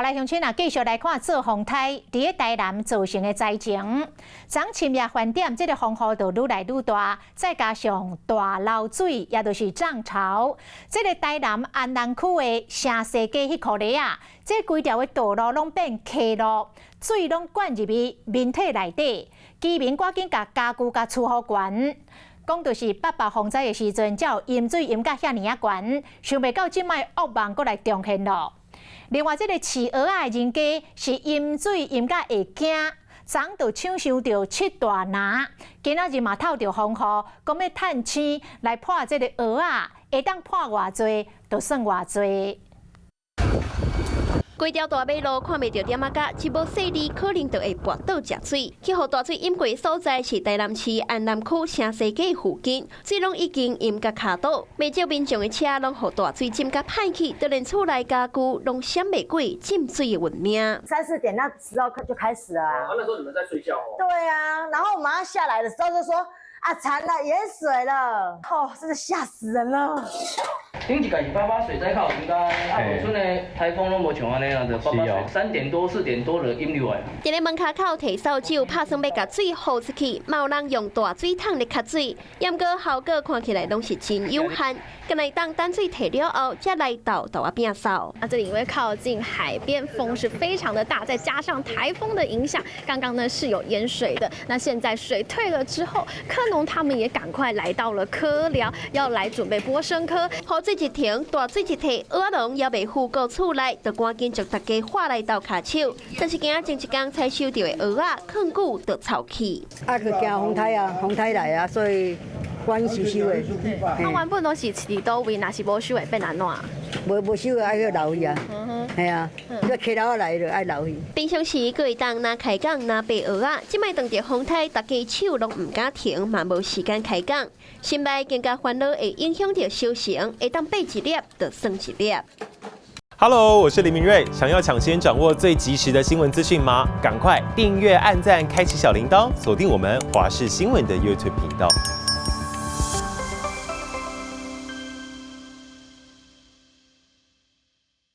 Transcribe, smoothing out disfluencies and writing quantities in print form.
來鄉親啊，繼續來看做風颱佇咧台南造成的災情。昨深夜飯點，這個風雨就愈來愈大，再加上大漏水，也就是漲潮。這個台南安南區的城西街彼箍咧啊，這規條的道路攏變溪路，水攏灌入去面體內底，居民趕緊共家具共厝予懸。講就是八八風災的時陣，才有淹水淹甲遐爾仔懸，想袂到這擺惡夢閣來重現咯。另外，這個飼蚵仔的人家是淹水淹甲會驚，昨就搶收著七大籃，今仔日嘛透著風雨，講欲趁星來破這個蚵仔，會當破偌濟就算偌濟。規條大馬路看袂著點仔甲，一無細膩可能就會跋倒食水。去予大水淹過所在是台南市安南區城西街附近，水攏已經淹甲跤肚，袂少民眾的車攏予大水浸甲歹去，就連厝內家具攏閃袂過浸水的運命。三四點那時候就開始了啊。那時候你們在睡覺哦？對啊，然後馬上下來的時候就說啊，慘了，淹水了，哦，真的嚇死人了。頂一屆是八八水災較有應該，啊，無賰的颱風攏無像按呢啊，就八八水3點多4點多就淹入來。佇咧門跤口提掃帚，拍算欲共水雨出去，嘛有人用大水桶咧吸水，毋過效果看起來攏是真有限。敢若當等水退了後，才來鬥豆仔餅掃。啊，這裡因為靠近海邊，風是非常的大，再加上颱風的影響，剛剛呢是有淹水的。那現在水退了之後，蚵農他們也趕快來到了蚵寮，要來準備剝生蚵。雨水一停，大水一退，蚵仔農猶未赴過厝內，就趕緊將大家喊來鬥跤手。但是驚前一工採收著的蚵仔，囥久就臭去。啊，就驚風颱啊，風颱來啊，所以趕緊收收的。啊，原本攏是飼佇佗位，若是無收會變按怎？無收的愛去留去啊，係啊，你溪流來就愛留去。平常時閣會當若開工若爬蚵仔，這擺當著風颱，大家手攏毋敢停，嘛無時間開工，心內更加煩惱會影響著收成，會當爬一粒就算一粒。 Hello，我是林明瑞，想要搶先掌握最及時的新聞資訊嗎？趕快訂閱、按讚、開啟小鈴鐺，鎖定我們華視新聞的 YouTube 頻道。